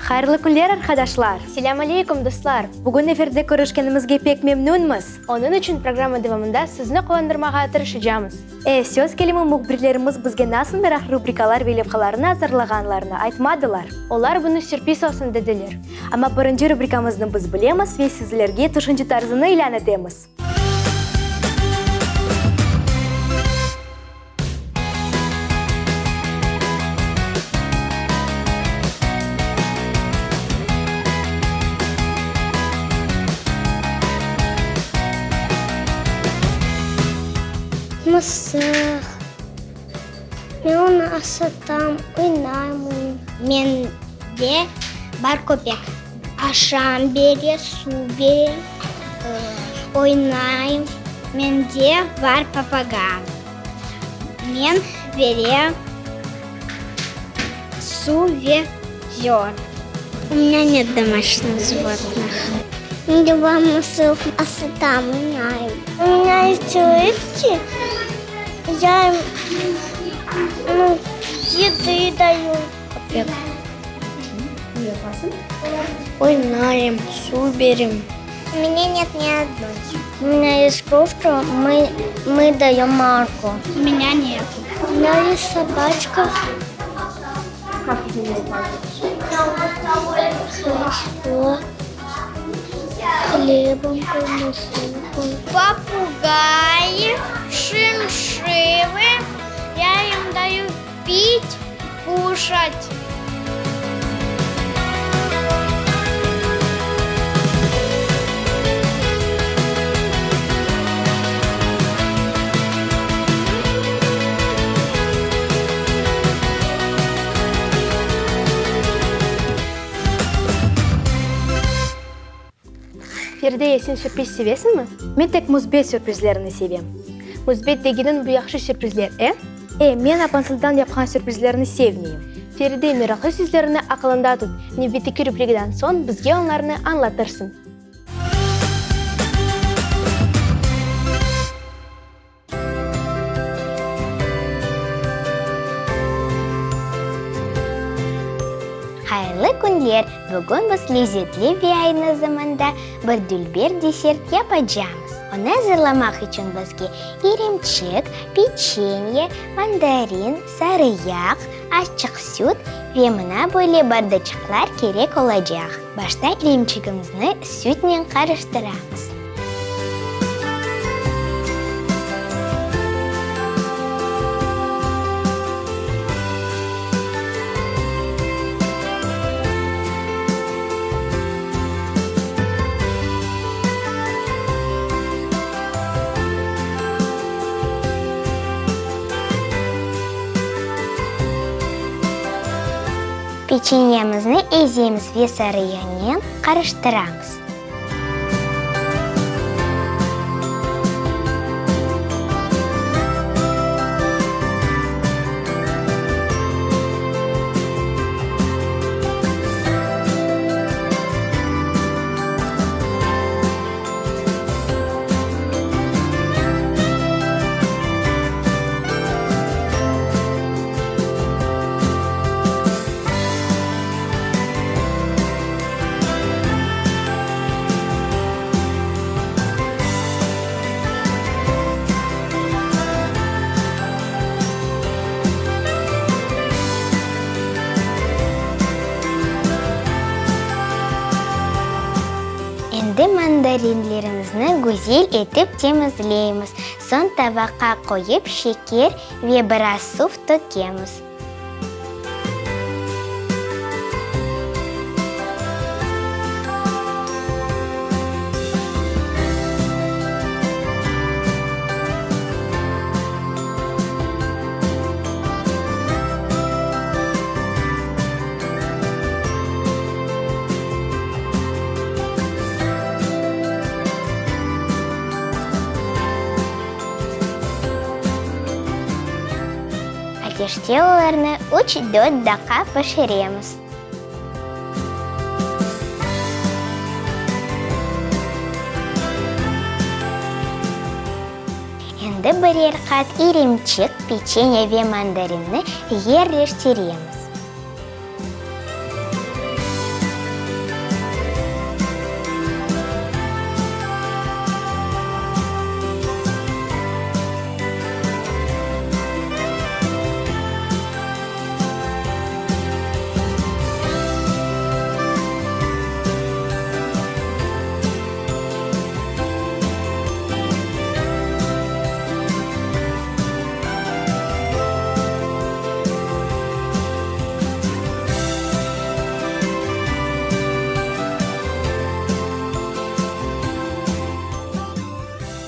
Hayırlı künler, arqadaşlar! Selâm aleykum, dostlar! Bugün efirde körüşkenimizge pek memnünmiz. Onıñ içün programma devamında sizni quvandırmağa tırışacamız. E, söz kelimi mühbirlerimiz bizge nasıl meraqlı rubrikalar ve levhalarnı azırlağanlarını aytmadılar. Olar bunı sürpriz olsun dediler. Amma birinci rubrikamıznı biz bilemiz ve sizlerge tüşünce tarzını ilân etemiz. Mısıq. Men onı asatam, oynayım onen. Mende bar köpek. Aşam bere, suv bere, oynayım. Mende bar papaga. Men berem suv ve zörn. U menya net domaşnih животных. Mende bar mısıq, asatam, oynayım. U menya est rıbki, ya im, nu, edı dayu. Köpek. Oynayım, suv berem. U menya net ni odnoy. U menya est koşka, mı, mı dayom moloko. U menya net. U menya est sobaçka. Хорошо. Hlebom kормю, супом. Попугаи, шиншиллы. Я им даю пить, кушать. Feride, sen sürpriz sevesiñmi? Men tek müsbet sürprizlerni sevem. Müsbet degeniñ bu yahşı sürprizler, e? E, men apansızdan yapqan sürprizlerni sevmeyim. Feride, meraqlı sözlerni aqılıñda tut, nevbetteki rubrikadan soñ bizge onlarnı añlatırsıñ. Hayırlı künler! Bugün biz lezetli ve aynı zamanda bir dülber desert yapacamız. Onı azırlamaq içün bizge irimçik, peçenye, mandarin, sarı yağ, azçıq süt ve mına böyle bardaçıqlar kerek olacaq. Başta irimçigimizni sütnen qarıştıramız. Peçenyemizni ezemiz ve sarı yağnen qarıştıramız. Endi mandarinlerimizni güzel etip temizleymiz, soñ tabaqqa qoyıp şeker ve biraz suv tökemiz. Ateşte olarnı üç-dört daqqa pişiremiz. Endi birer qat irimçik, peçenye ve mandarinni yerleştiremiz.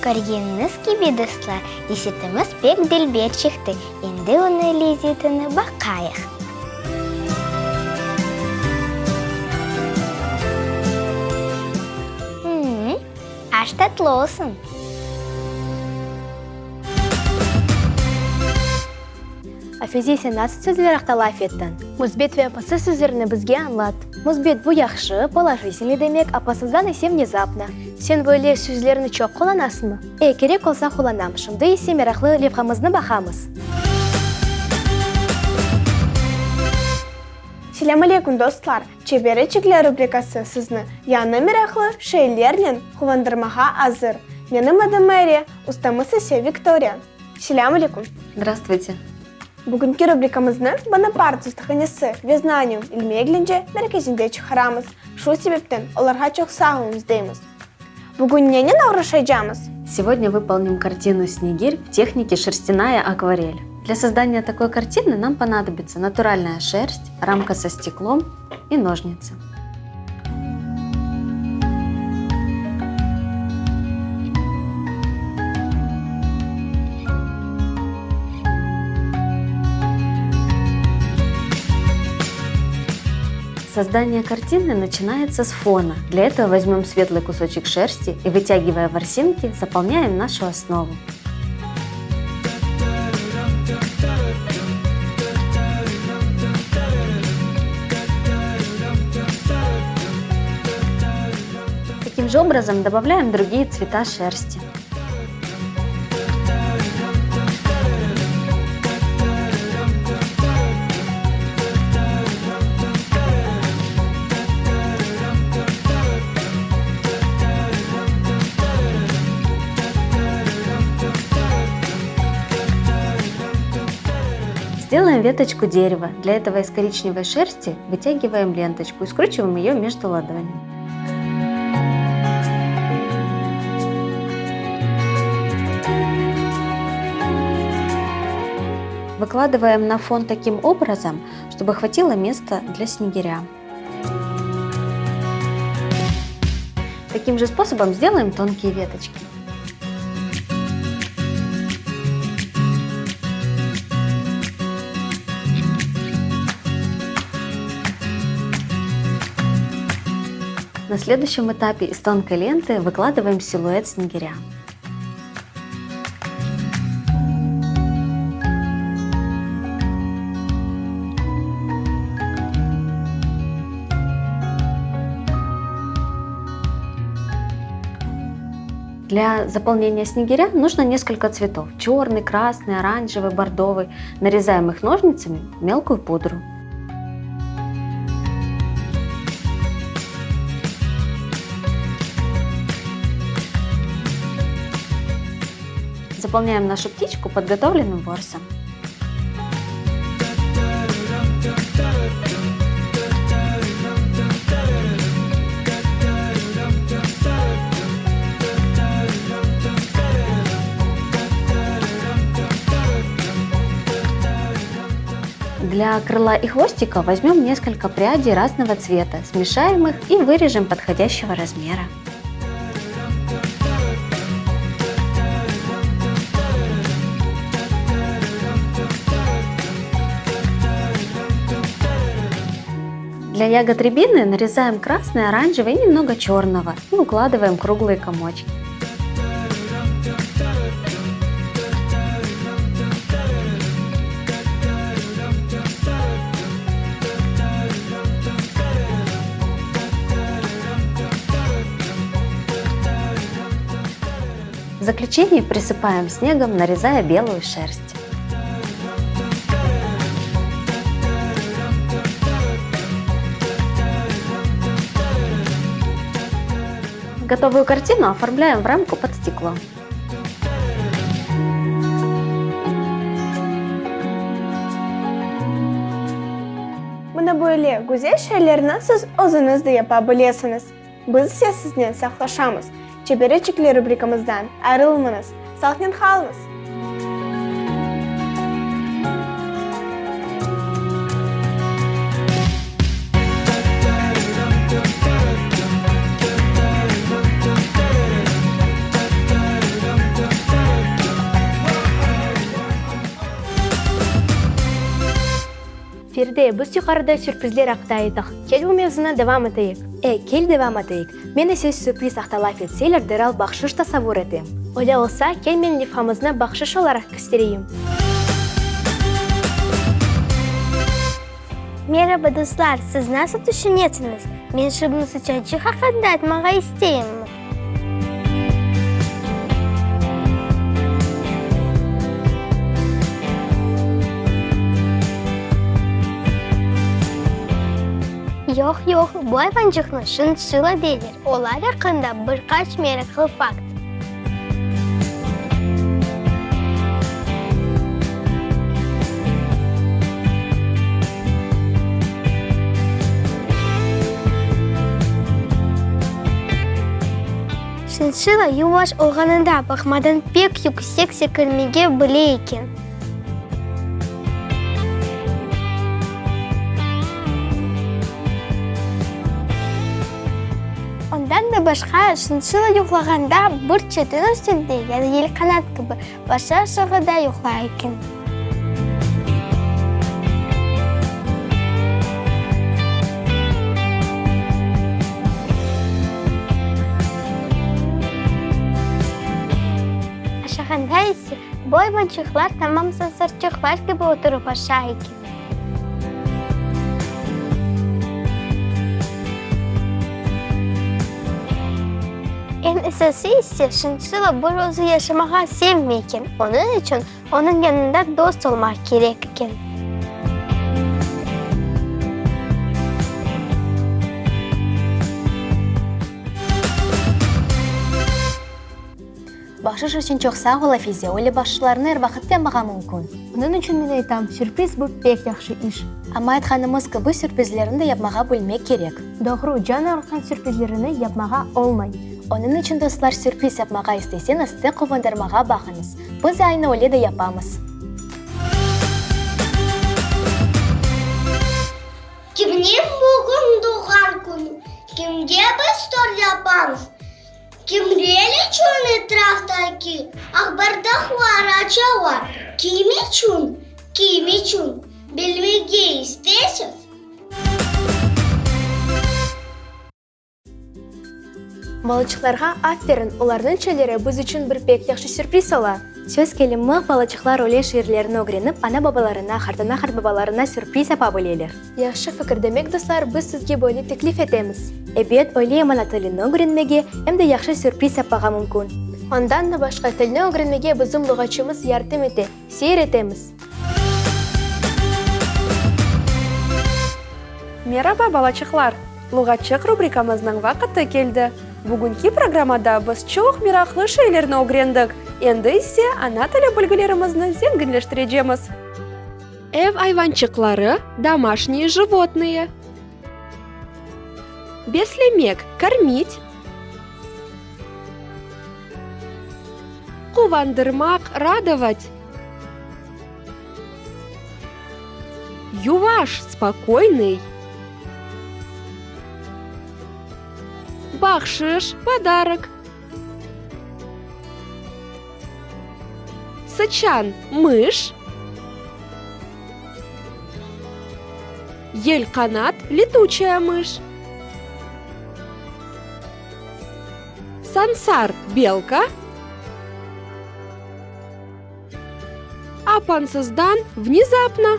Körgeniñiz kibi, dostlar, desertimiz pek dülber çıqtı. Endi onıñ lezetini baqayıq. Mmm, aş tatlı olsun! Afize, sen nasıl sözler aqta laf ettiñ? Müsbet ve apansız sözlerni bizge añlat. Müsbet, bu yahşı, polojitelnıy demek, apansızdan ise vnezapno. Sen böyle sözlerni çoq qullanasıñmı? E, kerek olsa qullanam. Şimdi ise meraqlı levhamıznı baqamız. Selâm aleyküm, dostlar! Çebereçikler rubrikası sizni yañı meraqlı şeylernen quvandırmağa azır. Menim adım Mayre, ustamız ise Viktoriya. Selâm aleyküm! Zdravstvuyte! Bugünki rubrikamıznı Bonapart ustahanesi ve Znanium ilmiy-eglence merkezinde çıqaramız. Şu sebepten olarğa çoq sağ oluñız deymiz. Bugün nenen oğraşaycamız? Сегодня выполним картину Снегирь в технике шерстяная акварель. Для создания такой картины нам понадобится натуральная шерсть, рамка со стеклом и ножницы. Создание картины начинается с фона. Для этого возьмем светлый кусочек шерсти и, вытягивая ворсинки, заполняем нашу основу. Таким же образом добавляем другие цвета шерсти. Сделаем веточку дерева. Для этого из коричневой шерсти вытягиваем ленточку и скручиваем ее между ладонями. Выкладываем на фон таким образом, чтобы хватило места для снегиря. Таким же способом сделаем тонкие веточки. На следующем этапе из тонкой ленты выкладываем силуэт снегиря. Для заполнения снегиря нужно несколько цветов. Черный, красный, оранжевый, бордовый. Нарезаем их ножницами в мелкую пудру. Заполняем нашу птичку подготовленным ворсом. Для крыла и хвостика возьмем несколько прядей разного цвета, смешаем их и вырежем подходящего размера. Для ягод рябины нарезаем красный, оранжевый и немного черного и укладываем круглые комочки. В заключение присыпаем снегом, нарезая белую шерсть. Готовую картину оформляем в рамку под стекло. Mına böyle güzel şeylerni siz özüñiz de yapa bilesiñiz. Biz ise siznen saqlaşamız. Çebereçikler rubrikamızdan ayrılmañız. Sağlıqnen qalıñız! Afide, biz yuqarıda sürprizler aqta ayttıq. Kel bu mevzunı devam eteyik. E, kel devam eteyik. Men ise sürpriz aqta laf etseler, deral bahşış tasavvur etem. Öyle olsa, kel men levhamıznı bahşış olaraq köstereyim. Meraba, dostlar! Siz nasıl tüşünesiñiz, men şimdi sıçançıq aqqında aytmağa isteyimmi? Yoq, yoq, bu ayvançıqnı şinşila deyler, olar aqqında bir qaç meraqlı fakt. Şinşila yuvaş olğanında baqmadan pek yüksek sekirmege bile eken. Ondan da başqa, şinşila yuqlağanda bir çetin üstünde ya da yelqanat kibi başı aşağıda yuqlay eken. Aşağanda ise boymaçıqlar tamam sansarçıqlar kibi oturıp aşay eken. Eñ esası ise, şinşila bir özü yaşamağa sevmey eken, onıñ içün onıñ yanında dost olmaq kerek eken. Bahşış içün çoq sağ ol, Afize, öyle bahşışlarnı er vaqıt yapmağa mümkün. Onıñ içün men aytam, sürpriz bu pek yahşı iş. Amma aytqanımız kibi, sürprizlerni de yapmağa bilmek kerek. Doğru, can ağırtqan sürprizlerni yapmağa olmay. Onıñ içün, dostlar, sürpriz yapmağa isteseñiz, tek quvandırmağa baqıñız. Biz aynı öyle de yapamız. Kimniñ bugün doğğan künü? Kimge biz tort yapamız? Kimler içün etraftaki aq bardaqlar açalar? Kim içün? Kim içün? Bilmege istesiz? Balaçıqlarğa aferin, olarnıñ şeyleri biz içün bir pek yahşı sürpriz ola. Söz kelimi, balaçıqlar öyle şiirlerni ögrenip, ana-babalarına, qartana-qartbabalarına sürpriz yapa bileler. Yahşı fikir, demek, dostlar, biz sizge böyle teklif etemiz. Ebet, öyle em ana tilini ögrenmege, em de yahşı sürpriz yapmağa mümkün. Ondan da başqa, tilni ögrenmege bizim luğatçımız yardım ete. Seyir etemiz. Meraba, balaçıqlar! Luğatçıq rubrikamıznıñ vaqıtı keldi. Bugünki programmada biz çoq meraqlı şeylerni ögrendik, endi ise ana tili bilgilerimizni zenginleştirecemiz. Ev ayvançıqları, domaşniye životnıye. Beslemek, kormit. Quvandırmaq, radovat. Yuvaş, spokoynıy. Bahşış, podarok. Sıçan, mış. Yelqanat, letучая мышь. Sansar, belka. Apansızdan, внезапно.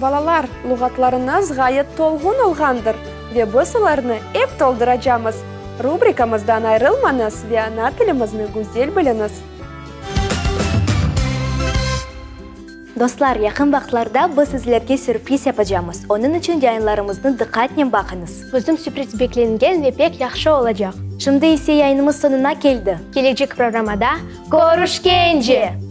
Balalar, luğatlarıñız ğayet tolğun olğandır ve biz olarnı ep tolduracamız. Rubrikamızdan ayrılmañız ve ana tilimizni güzel biliñiz. Dostlar, yaqın vaqıtlarda biz sizlerge sürpriz yapacamız, onıñ içün yayınlarımıznı diqqatnen baqıñız. Bizim sürpriz beklengen ve pek yahşı olacaq. Şimdi ise yayınımız soñuna keldi. Kelecek programmada körüşkence!